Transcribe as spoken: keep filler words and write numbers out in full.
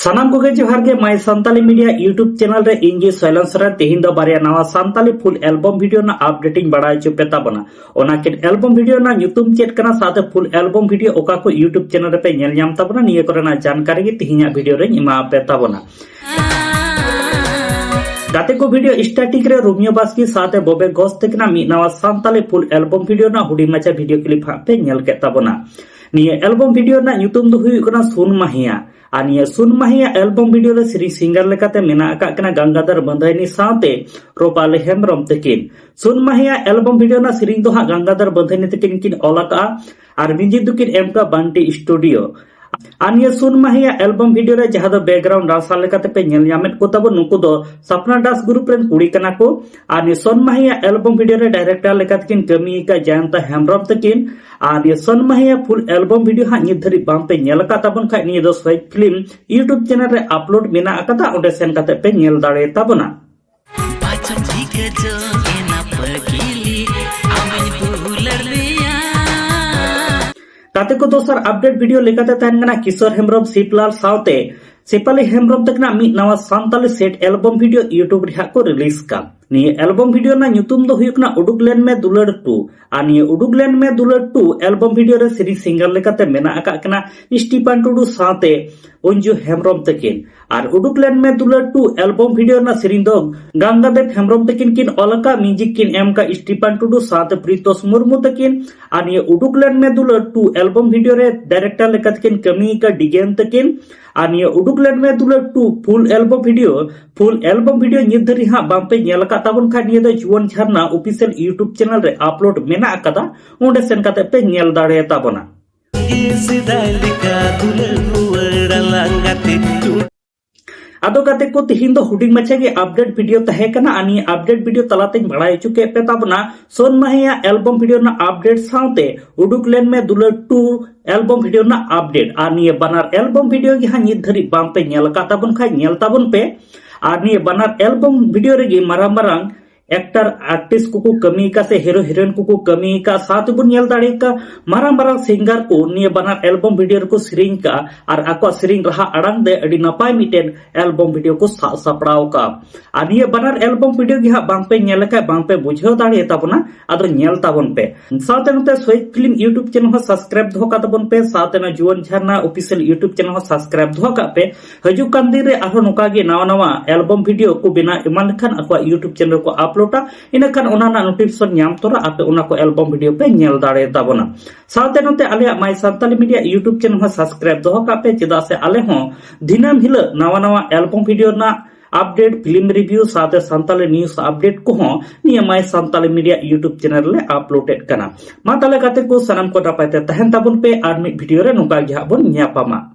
ᱥᱟᱱᱟᱢ ᱠᱚᱜᱮ ᱡᱚᱦᱟᱨ ᱜᱮ My Santali Media YouTube channel ᱨᱮ᱾ ᱤᱧ ᱜᱮ ᱥᱚᱭᱞᱚᱱ ᱥᱚᱨᱮᱱ᱾ ᱛᱮᱦᱮᱧ ᱫᱚ ᱵᱟᱨᱭᱟ ᱱᱟᱣᱟ ᱥᱟᱱᱛᱟᱞᱤ full album video ᱨᱮᱱᱟᱜ update ᱤᱧ ᱵᱟᱲᱟᱭ ᱦᱚᱪᱚ ᱯᱮ ᱛᱟᱵᱚᱱᱟ᱾ ᱚᱱᱟ ᱠᱤᱱ album video ᱨᱮᱱᱟᱜ ᱧᱩᱛᱩᱢ ᱪᱮᱫ ᱠᱟᱱᱟ, ᱥᱟᱶᱛᱮ full album video ᱚᱠᱟ ᱠᱚ YouTube channel ᱨᱮᱯᱮ ᱧᱮᱞ ᱧᱟᱢ ᱛᱟᱵᱚᱱᱟ, ᱱᱤᱭᱟᱹ ᱠᱚᱨᱮᱱᱟᱜ ᱡᱟᱱᱠᱟᱨᱤ ᱜᱮ ᱛᱮᱦᱮᱧᱟᱜ video ᱨᱮᱧ ᱮᱢᱟ ᱯᱮ ᱛᱟᱵᱚᱱᱟ᱾ ᱜᱟᱛᱮ ᱠᱚ, video starting ᱨᱮ ᱨᱳᱢᱤᱭᱳ ᱵᱟᱥᱠᱮ ᱥᱟᱶᱛᱮ ᱵᱚᱵᱮ ᱜᱷᱳᱥ ᱛᱟᱹᱠᱤᱱᱟᱜ ᱢᱤᱫ ᱱᱟᱣᱟ ᱥᱟᱱᱛᱟᱞᱤ full album video ᱨᱮᱱᱟᱜ ᱦᱩᱰᱤᱧ ᱢᱟᱪᱷᱟ video clip ᱦᱟᱸᱜ ᱯᱮ ᱧᱮᱞ ᱠᱮᱫ ᱛᱟᱵᱚᱱᱟ᱾ ᱱᱤᱭᱟᱹ album video ᱨᱮᱱᱟᱜ ᱧᱩᱛᱩᱢ ᱫᱚ ᱦᱩᱭᱩᱜ ᱠᱟᱱᱟ ᱥᱩᱱ ᱢᱟᱦᱤᱭᱟ᱾ ᱟᱨ ᱱᱤᱭᱟᱹ ᱥᱩᱱ ᱢᱟᱦᱤᱭᱟ album video ᱨᱮ ᱥᱮᱨᱮᱧ singer ᱞᱮᱠᱟᱛᱮ ᱢᱮᱱᱟᱜ ᱟᱠᱟᱫ ᱠᱤᱱᱟ ᱜᱟᱝᱜᱟᱫᱷᱚᱨ ᱵᱟᱸᱫᱷᱟᱭᱱᱤ ᱥᱟᱶᱛᱮ ᱨᱩᱯᱟᱞᱤ ᱦᱮᱢᱵᱨᱚᱢ ᱛᱟᱹᱠᱤᱱ᱾ ᱥᱩᱱ ᱢᱟᱦᱤᱭᱟ album video ᱨᱮᱱᱟᱜ ᱥᱮᱨᱮᱧ ᱫᱚ ᱦᱟᱸᱜ ᱜᱟᱝᱜᱟᱫᱷᱚᱨ ᱵᱟᱸᱫᱷᱟᱭᱱᱤ ᱛᱟᱹᱠᱤᱱ ᱠᱤᱱ ᱚᱞ ᱟᱠᱟᱫᱼᱟ ᱟᱨ music ᱫᱚᱠᱤᱱ ᱮᱢ ᱠᱟᱜᱼᱟ ᱵᱟᱱᱴᱤ Studio᱾ ᱟᱨ ᱱᱤᱭᱟᱹ ᱥᱩᱱ ᱢᱟᱦᱤᱭᱟ album video ᱨᱮ ᱡᱟᱦᱟᱸ ᱫᱚ background dancer ᱞᱮᱠᱟᱛᱮ ᱯᱮ ᱧᱮᱞ ᱧᱟᱢᱮᱫ ᱠᱚ ᱛᱟᱵᱚᱱ, ᱱᱩᱠᱩ ᱫᱚ ᱥᱟᱯᱱᱟ dance group ᱨᱮᱱ ᱠᱩᱲᱤ ᱠᱟᱱᱟ ᱠᱚ᱾ ᱟᱨ ᱱᱤᱭᱟᱹ ᱥᱩᱱ ᱢᱟᱦᱤᱭᱟ album video ᱨᱮ director ᱞᱮᱠᱟᱛᱮ ᱠᱤᱱ ᱠᱟᱹᱢᱤ ᱟᱠᱟᱫ ᱡᱚᱭᱚᱱᱛᱟ ᱦᱮᱢᱵᱨᱚᱢ ᱛᱟᱹᱠᱤᱱ᱾ ᱟᱨ ᱱᱤᱭᱟᱹ ᱥᱩᱱ ᱢᱟᱦᱤᱭᱟ full album video ᱦᱟᱸᱜ ᱱᱤᱛ ᱫᱷᱟᱹᱨᱤᱡ ᱵᱟᱝ ᱯᱮ ᱧᱮᱞ ᱟᱠᱟᱫ ᱛᱟᱵᱚᱱ ᱠᱷᱟᱡ, ᱱᱤᱭᱟᱹ ᱫᱚ ᱥᱚᱦᱮᱡ film YouTube channel ᱨᱮ upload ᱢᱮᱱᱟᱜ ᱟᱠᱟᱫᱟ, ᱚᱸᱰᱮ ᱥᱮᱱ ᱠᱟᱛᱮ ᱯᱮ ᱧᱮᱞ ᱫᱟᱲᱮ ᱛᱟᱵᱚᱱᱟ᱾ ᱵᱟᱪᱚᱱ ᱴᱷᱤᱠᱟᱹ ᱡᱚᱝ ᱮᱱᱟ ᱯᱟᱹᱜᱤᱞᱤ, ᱟᱢᱤᱧ ᱫᱩᱞᱟᱹᱲ ᱢᱮᱭᱟ᱾ ᱜᱟᱛᱮ ᱠᱚ, ᱫᱚᱥᱟᱨ update video ᱞᱮᱠᱟᱛᱮ ᱛᱟᱦᱮᱱ ᱠᱟᱱᱟ ᱠᱤᱥᱳᱨ ᱦᱮᱢᱵᱨᱚᱢ ᱥᱤᱵᱞᱟᱞ ᱥᱟᱶᱛᱮ ᱥᱮᱯᱟᱞᱤ ᱦᱮᱢᱵᱨᱚᱢ ᱛᱟᱹᱠᱤᱱᱟᱜ ᱢᱤᱫ ᱱᱟᱣᱟ Santali set album video YouTube ᱨᱮ ᱦᱟᱸᱜ ᱠᱚ release ᱠᱟᱜ᱾ ᱱᱤᱭᱟᱹ album video ᱨᱮᱱᱟᱜ ᱧᱩᱛᱩᱢ ᱫᱚ ᱦᱩᱭᱩᱜ ᱠᱟᱱᱟ ᱩᱰᱩᱠ ᱞᱮᱱ ᱢᱮ ᱫᱩᱞᱟᱹᱲ two᱾ ᱟᱨ ᱱᱤᱭᱟᱹ ᱩᱰᱩᱠ ᱞᱮᱱ ᱢᱮ ᱫᱩᱞᱟᱹᱲ two album video ᱨᱮ ᱥᱮᱨᱮᱧ singer ᱞᱮᱠᱟᱛᱮ ᱢᱮᱱᱟᱜ ᱟᱠᱟᱫ ᱠᱤᱱᱟ ᱥᱴᱤᱯᱷᱟᱱ ᱴᱩᱰᱩ ᱥᱟᱶᱛᱮ ᱚᱧᱡᱩ ᱦᱮᱢᱵᱨᱚᱢ ᱛᱟᱹᱠᱤᱱ᱾ ᱟᱨ ᱩᱰᱩᱠ ᱞᱮᱱ ᱢᱮ ᱫᱩᱞᱟᱹᱲ two album video ᱨᱮᱱᱟᱜ ᱥᱮᱨᱮᱧ ᱫᱚ ᱜᱟᱝᱜᱟᱫᱮᱵ ᱦᱮᱢᱵᱨᱚᱢ ᱛᱟᱹᱠᱤᱱ ᱠᱤᱱ ᱚᱞ ᱟᱠᱟᱫ, music ᱠᱤᱱ ᱮᱢ ᱟᱠᱟᱫ ᱥᱴᱤᱯᱷᱟᱱ ᱴᱩᱰᱩ ᱥᱟᱶᱛᱮ ᱯᱨᱤᱛᱳᱥ ᱢᱩᱨᱢᱩ ᱛᱟᱹᱠᱤᱱ᱾ ᱟᱨ ᱱᱤᱭᱟᱹ ᱩᱰᱩᱠ ᱞᱮᱱ ᱢᱮ ᱫᱩᱞᱟᱹᱲ two album video ᱨᱮ director ᱞᱮᱠᱟᱛᱮ ᱠᱤᱱ ᱠᱟᱹᱢᱤ ᱟᱠᱟᱫ ᱰᱤᱜᱮᱱ ᱛᱟᱹᱠᱤᱱ᱾ ᱟᱨ ᱱᱤᱭᱟᱹ ᱩᱰᱩᱠ ᱞᱮᱱ ᱢᱮ ᱫᱩᱞᱟᱹᱲ two full album video, full album video ᱱᱤᱛ ᱫᱷᱟᱹᱨᱤᱡ ᱦᱟᱸᱜ ᱵᱟᱝ ᱯᱮ ᱧᱮᱞ ᱟᱠᱟᱫ ᱛᱟᱵᱚᱱ ᱠᱷᱟᱡ, ᱱᱤᱭᱟᱹ ᱫᱚ ᱡᱩᱣᱟᱹᱱ ᱡᱷᱟᱨᱱᱟ official YouTube channel ᱨᱮ upload ᱢᱮᱱᱟᱜ ᱟᱠᱟᱫᱟ, ᱚᱸᱰᱮ ᱥᱮᱱ ᱠᱟᱛᱮ ᱯᱮ ᱧᱮᱞ ᱫᱟᱲᱮ ᱛᱟᱵᱚᱱᱟ᱾ ᱥᱮᱫᱟᱭ ᱞᱮᱠᱟ ᱫᱩᱞᱟᱹᱲ ᱨᱩᱣᱟᱹᱲ ᱟᱞᱟᱝ ᱜᱟᱛᱮ ᱪᱩ- ᱟᱫᱚ ᱜᱟᱛᱮ ᱠᱚ, ᱛᱤᱦᱤᱧ ᱫᱚ ᱦᱩᱰᱤᱧ ᱢᱟᱪᱷᱟ ᱜᱮ update video ᱛᱟᱦᱮᱸ ᱠᱟᱱᱟ᱾ ᱟᱨ ᱱᱤᱭᱟᱹ update video ᱛᱟᱞᱟᱛᱮᱧ ᱵᱟᱲᱟᱭ ᱦᱚᱪᱚ ᱠᱮᱫ ᱯᱮ ᱛᱟᱵᱚᱱᱟ ᱥᱩᱱ ᱢᱟᱦᱤᱭᱟ album video ᱨᱮᱱᱟᱜ update ᱥᱟᱶᱛᱮ ᱩᱰᱩᱠ ᱞᱮᱱ ᱢᱮ ᱫᱩᱞᱟᱹᱲ two album video ᱨᱮᱱᱟᱜ update᱾ ᱟᱨ ᱱᱤᱭᱟᱹ ᱵᱟᱱᱟᱨ album video ᱜᱮ ᱦᱟᱸᱜ ᱱᱤᱛ ᱫᱷᱟᱹᱨᱤᱡ ᱵᱟᱝ ᱯᱮ ᱧᱮᱞ ᱟᱠᱟᱫ ᱛᱟᱵᱚᱱ ᱠᱷᱟᱡ, ᱧᱮᱞ ᱛᱟᱵᱚᱱ ᱯᱮ᱾ ᱟᱨ ᱱᱤᱭᱟᱹ ᱵᱟᱱᱟᱨ album video ᱨᱮᱜᱮ ᱢᱟᱨᱟᱝ ᱢᱟᱨᱟᱝ ᱮᱠᱴᱟᱨ ᱟᱨᱴᱤᱥᱴ ᱠᱚᱠᱚ ᱠᱟᱹᱢᱤ ᱟᱠᱟᱫ ᱥᱮ ᱦᱤᱨᱳ ᱦᱤᱨᱳᱭᱤᱱ ᱠᱚᱠᱚ ᱠᱟᱹᱢᱤ ᱟᱠᱟᱫ, ᱥᱟᱶᱛᱮ ᱵᱚᱱ ᱧᱮᱞ ᱫᱟᱲᱮ ᱟᱠᱟᱫ ᱢᱟᱨᱟᱝ ᱢᱟᱨᱟᱝ ᱥᱤᱝᱜᱟᱨ ᱠᱚ ᱱᱤᱭᱟᱹ ᱵᱟᱱᱟᱨ ᱮᱞᱵᱚᱢ ᱵᱷᱤᱰᱤᱭᱳ ᱨᱮᱠᱚ ᱥᱮᱨᱮᱧ ᱟᱠᱟᱫ ᱟᱨ ᱟᱠᱚᱣᱟᱜ ᱥᱮᱨᱮᱧ ᱨᱟᱦᱟ ᱟᱲᱟᱝ ᱛᱮ ᱟᱹᱰᱤ ᱱᱟᱯᱟᱭ ᱢᱤᱫᱴᱮᱱ ᱮᱞᱵᱚᱢ ᱵᱷᱤᱰᱤᱭᱳ ᱠᱚ ᱥᱟᱵ ᱥᱟᱯᱲᱟᱣ ᱟᱠᱟᱫ᱾ ᱟᱨ ᱱᱤᱭᱟᱹ ᱵᱟᱱᱟᱨ ᱮᱞᱵᱚᱢ ᱵᱷᱤᱰᱤᱭᱳ ᱜᱮ ᱦᱟᱸᱜ ᱵᱟᱝ ᱯᱮ ᱧᱮᱞ ᱞᱮᱠᱷᱟᱡ ᱵᱟᱝ ᱯᱮ ᱵᱩᱡᱷᱟᱹᱣ ᱫᱟᱲᱮᱭᱟᱛᱟ ᱵᱚᱱᱟ, ᱟᱫᱚ ᱧᱮᱞ ᱛᱟᱵᱚᱱ ᱯᱮ᱾ ᱥᱟᱶᱛᱮ ᱱᱚᱛᱮ ᱥᱚᱦᱤᱫ ᱯᱷᱤᱞᱢ YouTube ᱪᱮᱱᱮᱞ ᱦᱚᱸ ᱥᱟᱵᱥᱠᱨᱟᱭᱤᱵ ᱫᱚᱦᱚ ᱠᱟᱜ ᱛᱟᱵᱚᱱ ᱯᱮ, ᱥᱟᱶᱛᱮ ᱱᱚᱣᱟ ᱡᱩᱣᱟᱹᱱ ᱡᱷᱟᱨᱱᱟ ᱚᱯᱷᱤᱥᱤᱭᱟᱞ YouTube ᱪᱮᱱᱮᱞ ᱦᱚᱸ ᱥᱟᱵᱥᱠᱨᱟᱭᱤᱵ ᱫᱚᱦᱚ ᱠᱟᱜ ᱯᱮ᱾ ᱦᱤᱡᱩᱜ ᱠᱟᱱ ᱫᱤᱱ ᱨᱮ ᱟᱨᱦᱚᱸ ᱱᱚᱝᱠᱟ ᱜᱮ ᱱᱟᱣᱟ ᱱᱟᱣᱟ ᱮᱞᱵᱚᱢ ᱵᱷᱤᱰᱤᱭᱳ ᱠᱚ ᱵᱮᱱᱟᱣ ᱮᱢᱟᱱ ᱞᱮᱠᱷᱟᱱ ᱟᱠᱚᱣᱟᱜ YouTube ᱪᱮᱱᱮᱞ ᱨᱮᱠᱚ ᱟᱯᱞᱳᱰᱟ, ᱤᱱᱟᱹᱠᱷᱟᱱ ᱚᱱᱟ ᱨᱮᱱᱟᱜ ᱱᱳᱴᱤᱯᱷᱤᱠᱮᱥᱚᱱ ᱧᱟᱢ ᱛᱚᱨᱟ ᱟᱯᱮ ᱚᱱᱟ ᱠᱚ ᱮᱞᱵᱚᱢ ᱵᱷᱤᱰᱤᱭᱳ ᱯᱮ ᱧᱮᱞ ᱫᱟᱲᱮᱭᱟᱛᱟ ᱵᱚᱱᱟ᱾ ᱥᱟᱶᱛᱮ ᱱᱚᱛᱮ ᱟᱞᱮᱭᱟᱜ ᱢᱟᱭ ᱥᱟᱱᱛᱟᱞᱤ ᱢᱤᱰᱤᱭᱟ YouTube ᱪᱮᱱᱮᱞ ᱦᱚᱸ ᱥᱟᱵᱥᱠᱨᱟᱭᱤᱵ ᱫᱚᱦᱚ ᱠᱟᱜ ᱯᱮ, ᱪᱮᱫᱟᱜ ᱥᱮ ᱟᱞᱮ ᱦᱚᱸ ᱫᱤᱱᱟᱹᱢ ᱦᱤᱞᱳᱜ ᱱᱟᱣᱟ ᱱᱟᱣᱟ ᱮᱞᱵᱚᱢ ᱵᱷᱤᱰᱤᱭᱳ ᱨᱮᱱᱟᱜ ᱟᱯᱰᱮᱴ, ᱯᱷᱤᱞᱢ ᱨᱤᱵᱷᱤᱭᱩ ᱥᱟᱶᱛᱮ ᱥᱟᱱᱛᱟᱞᱤ ᱱᱤᱭᱩᱡ ᱟᱯᱰᱮᱴ ᱠᱚᱦᱚᱸ ᱱᱤᱭᱟᱹ ᱢᱟᱭ ᱥᱟᱱᱛᱟᱞᱤ ᱢᱤᱰᱤᱭᱟ YouTube ᱪᱮᱱᱮᱞ ᱨᱮᱞᱮ ᱟᱯᱞᱳᱰ ᱮᱫ ᱠᱟᱱᱟ᱾ ᱢᱟ ᱛᱟᱦᱞᱮ ᱜᱟᱛᱮ ᱠᱚ, ᱥᱟᱱᱟᱢ ᱠᱚ ᱱᱟᱯᱟᱭ ᱛᱮ ᱛᱟᱦᱮᱱ ᱛᱟᱵᱚᱱ ᱯᱮ, ᱟᱨ ᱢᱤᱫ ᱵᱷᱤᱰᱤᱭᱳ ᱨᱮ ᱱᱚᱝᱠᱟ ᱜᱮ ᱦᱟᱸᱜ ᱵᱚᱱ ᱧᱟᱯᱟᱢᱟ᱾